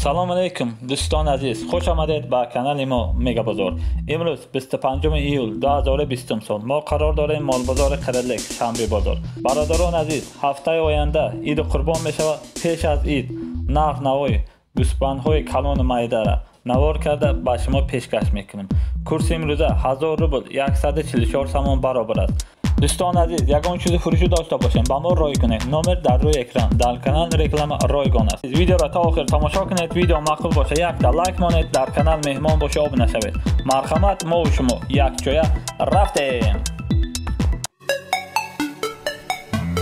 Салом алейкум дӯстони азиз, хуш омадед ба канали мо Мега Бозор. Имрӯз 25 июл 2020 сол мо қарор дорем молбозори Қирилик, шанбе бозор. Бародарони азиз, ҳафтаи оянда Иди Қурбон мешавад. Пеш аз ид нарх навои гӯсфандҳои калону майдара навор карда ба шумо пешкаш мекунем. Курси имрӯза 1000 рубл 144 сомон баробар аст. Дӯстони азиз, ягон чизи фурӯшӣ дошта бошем, ба мо рой кунед. Номер дар рӯи экран, дар канал реклама ройгон аст. Видеоро то охир тамошо кунед. Видео маъқул боша, якта лайк монед, дар канал меҳмон боша, обуна шавед. Марҳамат, мо шумо якҷоя рафтем.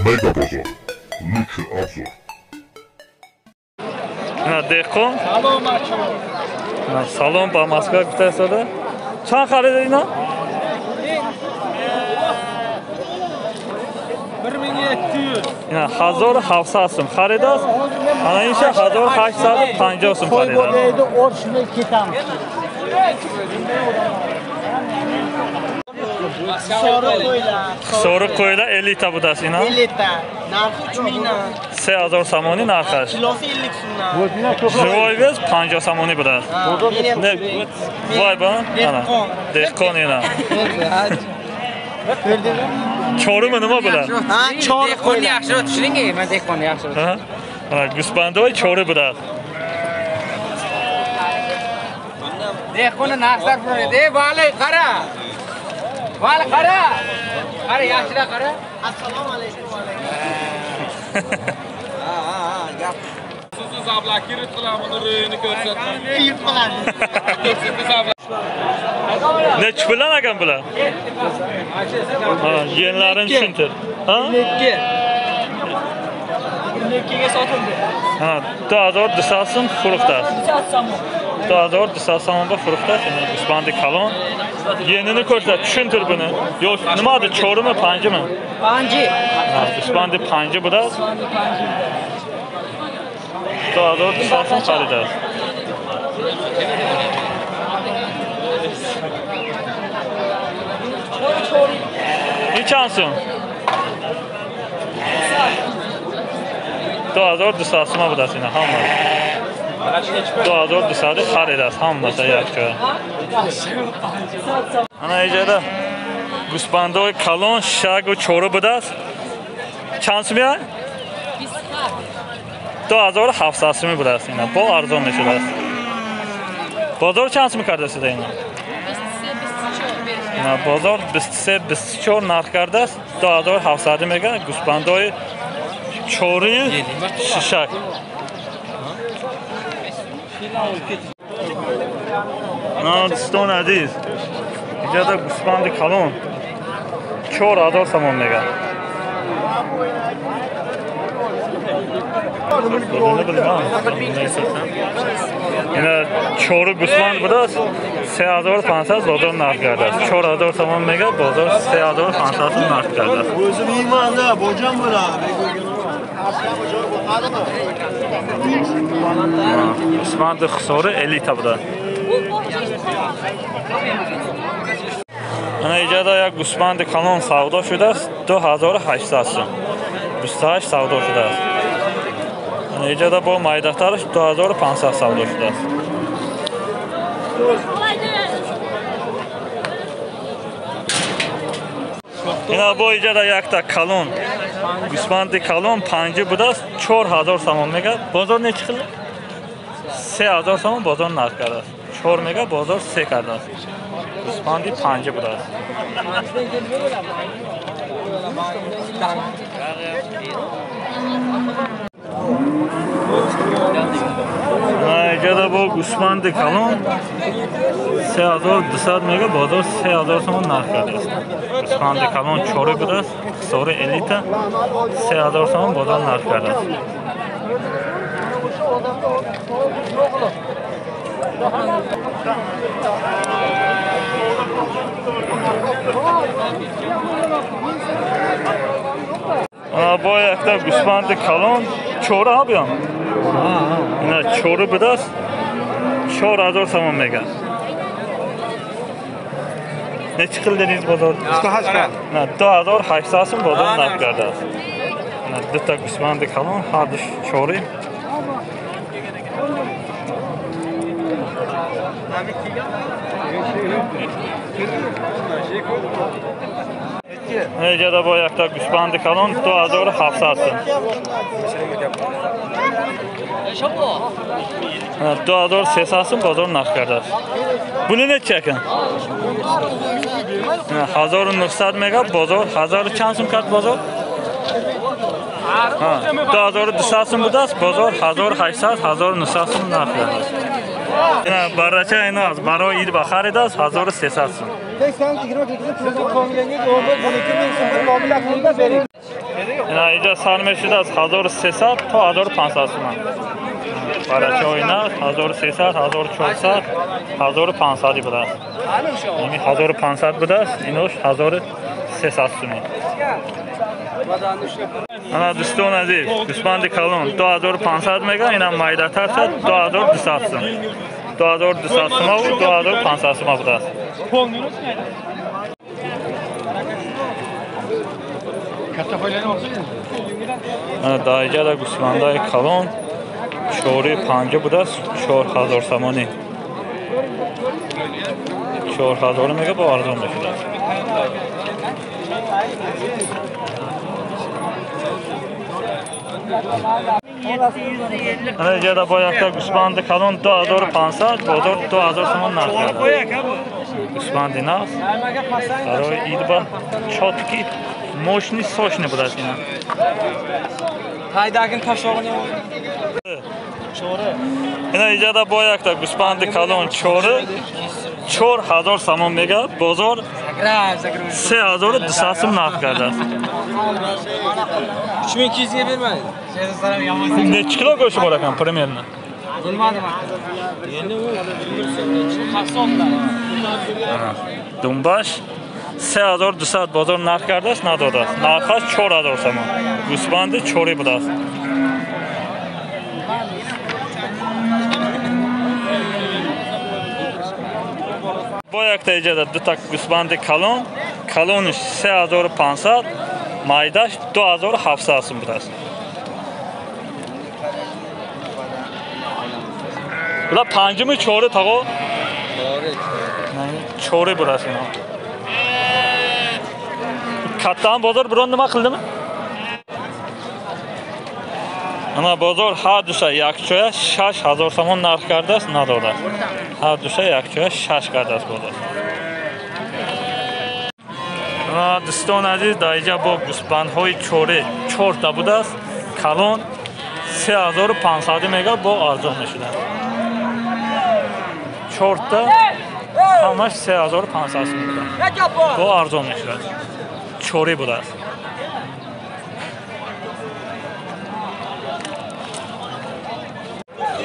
Мега Бозор. Лучший обзор. На деҳқон. Салом ба Москва гуфта истода. Чанд харида ина? 1700. Ина 1700 сум харидааст. Ана инша 1850 сум харидааст. Сору qo'ylar elita budasi ina. Elita. Narxi 3000 dan. 3000 somoni narxi. Kilosi 50 so'mdan. Живой вес 50 somoni budasi. Voy ba, ana. Dehqon ina. Chorimi nima bular? Ha, chori qo'ylar. Yaxshiroq tushuning, men dehqonni yaxshiroq. Ha. Mana gusbandoy chori bular. Dehqonni narxlar pulini. Ey, vali qara. Vali qara. Qara, yaxshiroq qara. Assalomu alaykum. Ha, ha, ha, gap. Sizni zablakirib qilaman, uni ro'yini ko'rsatmang. Yirib qiladi. Nechi puldan ekan bular? Ha, yenlarini tushuntir. Ha? 2. 2 ga sotildi. Ha, 2200 so'm furuxtasi. 2200 so'mga furuxtasi. Gusbandi kalon. Yenini ko'rsat, tushuntir buni. Yo'q, nimadir, chorimi, panjimi? Panji. Ha, gusbandi panji bu da. 2200 so'm xaridasi. Чанд сум? 2200 сума будааст ина ҳама. 2200 харидааст ҳамаша якҷоя. Ана иҷода гӯсфандҳои калон шагу чору будааст. Чанд сумия? 2700 суми будааст ина. Бо арзон мешудааст. Бозор чанд суми кардасида ина? Бозор 23-24 нарх кардааст. 2700 мега гӯсфандҳои чори шишак. На дӯстони азиз, иҷода гӯсфанди калон 4000 сомон мега. Ина чору гӯсфанд будааст, 3500 бозор нарх кардааст. 4000 сомон мега, бозор 3500 сом нарх кардааст. Гӯсфанди хусори элита буда. Ана иҷода як гӯсфанди калон савдо шудааст, 2800 сом. 28 савдо шудааст. Иҷода бо майдатараш 2500 савдо шудааст. Ина бо иҷода якта калон гӯсфанди калон панҷи будааст, 4000 сомон мега. Бозор нечи хел? 3000 сомон бозор нарх кардааст. 4 мега, бозор 3 кардааст. Гӯсфанди панҷи будааст. Иҷода бо гӯсфанди калон 3200 мега, бозор 3000 сомон нарх кардааст. Гӯсфанди калон чори будааст, хисори элита 3000 сомон бозор нарх кардааст. Бо якта гӯсфанди калон чора абиям. Ина чору будааст, 4000 сомон мега. Нечи хел дедиз бозор? 28. На, 2800 сом бозор нарх кардааст. Ина дута гӯсфанди калон, ҳардуш чори. Necə bu ayaqda qusbandı kalon 2700 сум. 2300 сум бозор нарх кардааст. Буни неча акан? 1900 мега бозор 1000 чанд сум кард бозор? 2200 сум будааст, бозор 1800 1900 сум нарх кардааст. Барача ина аз барои ид ба харидааст 1300 сум. Ина иҷа сар мешудааст 1300 то 1500 сум. Барачаҳо ина 1300, 1400, 1500 будааст. Ини 1500 будааст, инош 1300 сум. Ана дӯстон азиз, гӯсфанди калон 2500 мега, инам майдатар шуд 2200 сум. 2200 сум ва 2500 сум будааст. Ана даиҷада гӯсфандаи калон 4,5 будааст, 4000 сомонӣ. 4000 мега бо арзон мешудааст. Ана иҷада бо якта гӯсфанди калон 2500, бозор 2000 сомон нарх кардааст. Гӯсфанди нағз барои ид ба чотки мошни сошни будааст ина. Ина иҷада бо якта гӯсфанди калон 4000 сомон мега, бозор 3200 сум нарх кардааст. 3200 ga bermaydi. Nechi kilo go'shti bor ekan примерно? Bilmadim. Думбаш 3200 бозор нарх кардааст, надодааст. Нархаш 4000 сомон. Гӯсфанди чори будааст. Бо якта иҷада дута гӯсфанди калон, калониш 3500, майдаш 2700 сум будааст. Була панҷуми чори тағо? Чори будааст ино. Каттаам бозор бирон нима қилдими? Ана бозор ҳар душа якчоя 6000 сомон нарх кардааст, надодааст. Ҳар душа якчоя 6 кардааст бозор. Дӯстон азиз, дар иҷа бо гӯсфандҳои чори чорта будааст, калон 3500 мега бо арзон мешуданд. Чорта ҳамаш 3500 сум буданд. Бо арзон мешуданд. Чори будааст.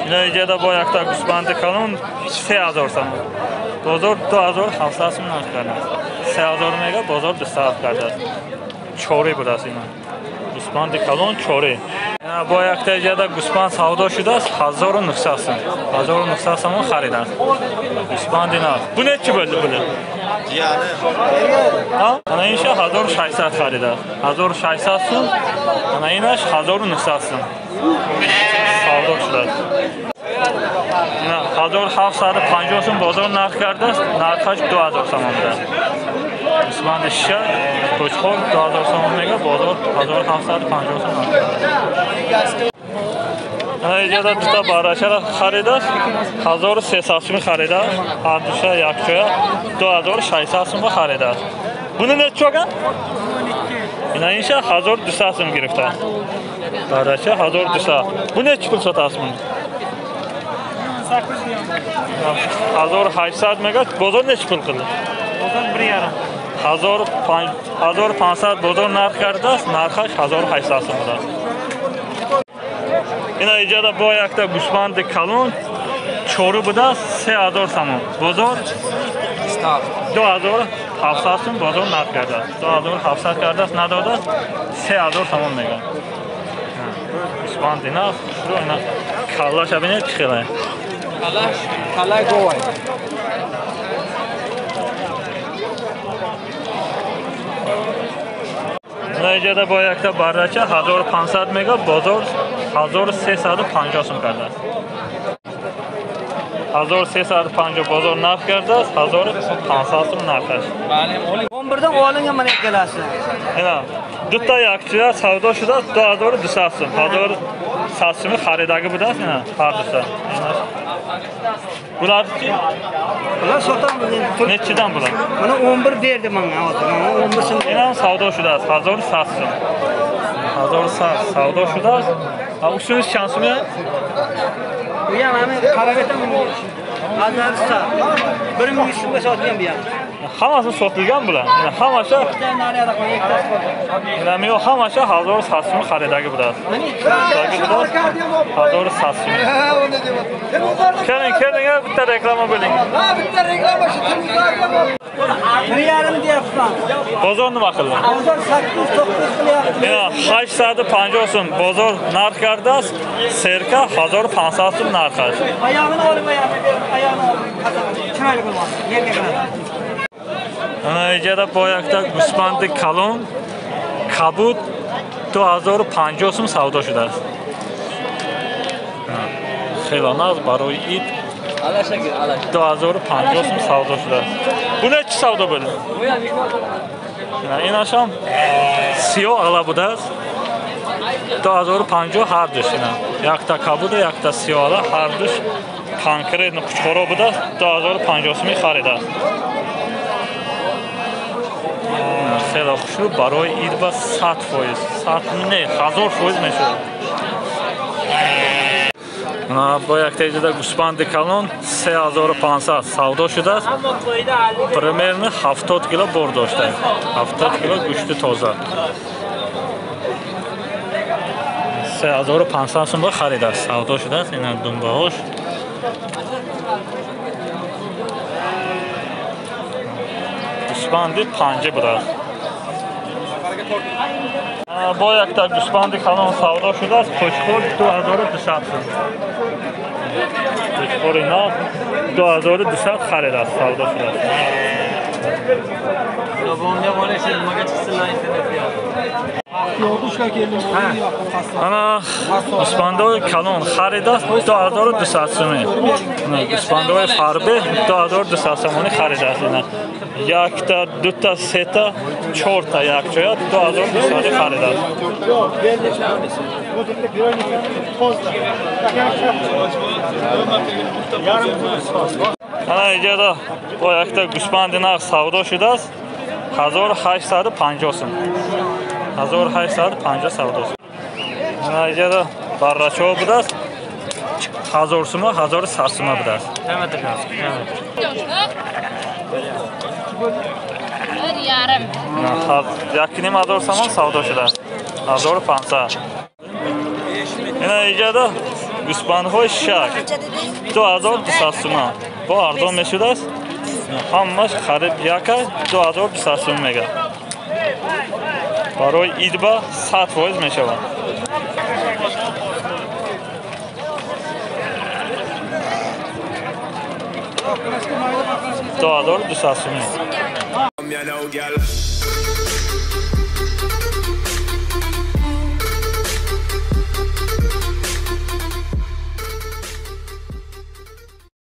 Ина иҷада бо якта гӯсфанди калон 3000 сомон. Бозор 2700 сум нарх кардааст. 3000 мега, бозор 27 кардааст. Чори будааст ина. Гӯсфанди калон чори. Ина бо якта иҷада гӯсфанд савдо шудааст 1900 сум. 1900 сомон харидааст. Гӯсфанди нағз. Бу нечи bo'ldi бу? Ана инша 1600 харидааст. 1600 сум. Ана инаш 1900 сум. Савдо шудааст. 1750 сум бозор нарх кардааст, нархаш 2000 сомон будааст. Гӯсфанди шиша қӯчқор 2000 сомон мега, бозор 1750 сум нарх кардааст. Ана иҷада дута барачара харидааст, 1300 сум харидааст, ҳар душа якчоя 2600 сумга харидааст. Буни нечи olgan? Ина инша 1200 сум гирифтааст. Барача 1200. Бу нечи пул сотааст буни? 1800 мега, бозор нечи пул қилdi? Бозор 1,5. 1500 бозор нарх кардааст, нархаш 1800 сум будааст. Ина иҷада бо якта гӯсфанди калон чору будааст 3000 сомон. Бозор 2700 сум бозор нарх кардааст. 2700 кардааст, надодааст, 3000 сомон мега. Гӯсфанди нағз, шурӯ ина каллаша бинед чӣ хеле. Каллаш, каллаи говай. Иҷада бо якта баррача 1500 мега, бозор 1350 сум кардааст. 1350 бозор нарх кардааст, 1500 сум нархаш. 11dan olingan mana ikkalasi. Ина дута якчия савдо шудааст 2200 сум. 1100 суми харидагӣ будааст ина ҳар дута. Bular chi? Bular sotamiz endi. Nechidan bular? Mana 11 berdi menga hozir. Mana 11 so'm. Ина савдо шудааст 1100 сум. 1100 савдо шудааст. А usuniz чанд сум? Bu ham mana qarab aytaman. 1100. 1100 so'mga sotilgan bu ham. Hammasi sotilgan bular. Hammasi. Nima yo'q, hammasi 1100 so'm xaridagi будааст. 1100 so'm. Keling, keling, bitta reklama bo'ling. Ha, bitta reklama shu tillarga bor. 1.5 deyapman. Bozor nima qildi? Bozor 809 qilyapti. Ина 850 so'm bozor narx kardааст, serka 1500 so'm narxi. Oyog'ini oling, oyog'ini bering, oyog'ini oling. Chiroyli bo'lmoqchi, yerga qarab. Ана иҷода бо якта гӯсфанди калон кабуд 2050 сум савдо шудааст. Хеле нағз барои ид 2050 сум савдо шудааст. Бу нечи савдо буд? Инашам сиёҳ ала будааст. 2050 ҳардуш ина. Якта кабуда, якта сиёҳ ала ҳардуш конкретно қучқоро будааст. 2050 суми харидааст. Хеле хушрӯ барои ид ба 100%, 100 не, 1000% мешавад. Бо якта иҷода гӯсфанди калон 3500 савдо шудааст. Примерно 70 кило бор доштаем. 70 кило гӯшти тоза. 3500 сум харидааст, савдо шудааст. Ина думбаҳош. Гӯсфанди панҷа будааст. Бо якта гӯсфанди калон савдо шудааст. Қӯчқор 2200 сум. Қӯчқори нав 2200 харидааст, савдо шудааст. Ана гӯсфандҳои калон харидааст 2200 сумӣ. Гӯсфандҳои фарбе 2200 сомонӣ харидааст. Ина якта, дута, сета, чорта якҷоя 2200 харидааст. Ана иҷода бо якта гӯсфанди нағз савдо шудааст 1850 сум. 1850 савдо шуд. Ана иҷода баррачаҳо будааст 1000 сума, 1100 сума будааст. 1.5 сомон савдо шудааст. 1500. Ина иҷода гӯсфандҳои шак 2200 сума. Бо арзон мешудааст. Ҳамаш харид яка 2200 сум мега. Барои ид ба 100% мешавад. 2200 сум.